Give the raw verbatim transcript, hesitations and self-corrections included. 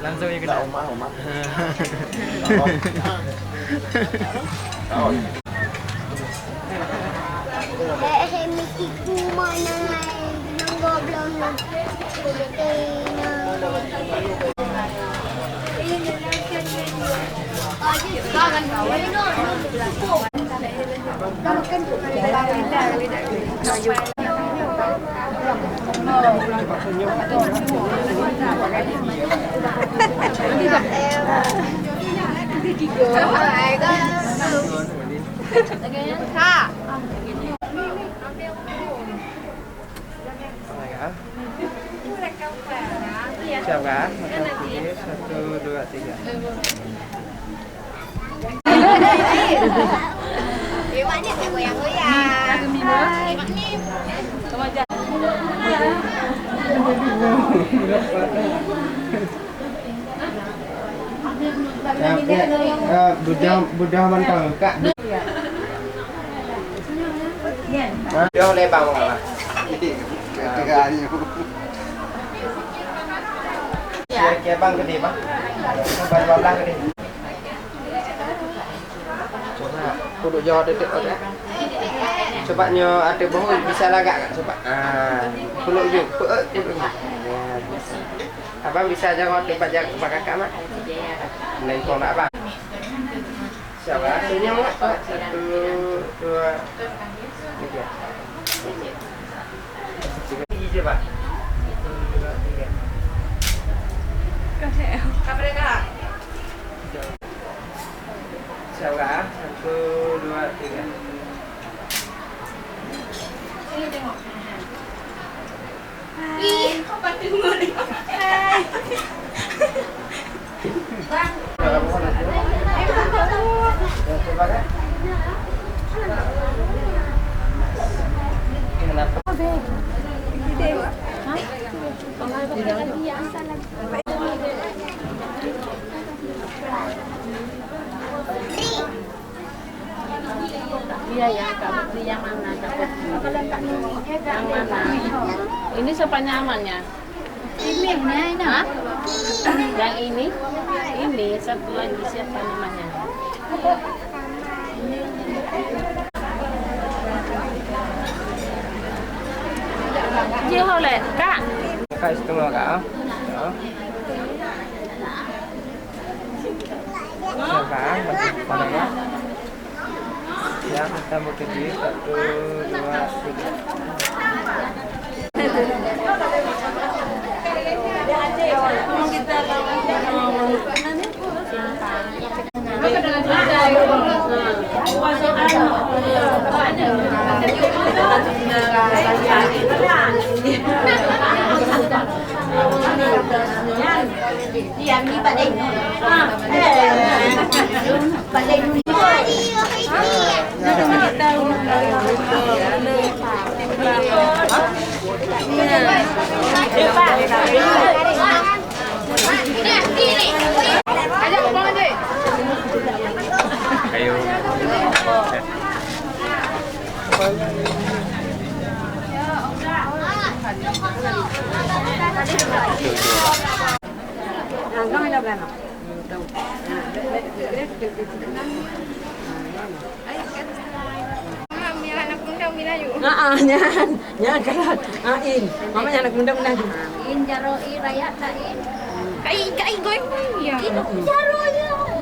Langsung ikut. Siap kan? Satu, dua, tiga. Ya, ya, ya, budah, budah mantong, Kak. Budah lebar, Bang. Kira-kira bang gede, bang. Bang dua belas gede. Coba, puluk jauh detik, oke. Coba nyoe ateueh boh bisa lagak, Kak? Coba. Ah, puluk jauh. Puluk jauh. Ya, bisa. Abang bisa jaga tempat jaga tempat kakak, Mak? Lengkong tak, Bang? Siap, Bang? Senyum, Mak. Satu, dua, tiga. Tiga biji je, Bang. Satu, dua, tiga. Siap, Kak? Satu, dua, tiga. Sini tengok. Ih, apa tu? Hai. Iya, ya, Kak Putri, yang mana, Kak Putri? Yang mana? Ini siapa namanya? Hah? Yang ini? Ini satu lagi siapa namanya? Jiho lé, Kak. Kak, setengah, Kak. Ya. Siap, Kak. Masih panas, ya. Ya, kita mau ke sini. Satu, dua, tiga. Ah, ah, nyan. Nyan kan. Ah, in. Mama nyan aneuk muda meunan. In, jaroe, in, rakyat, in. Kai, kai, goi, goi, ya. Itu jaroe, ya.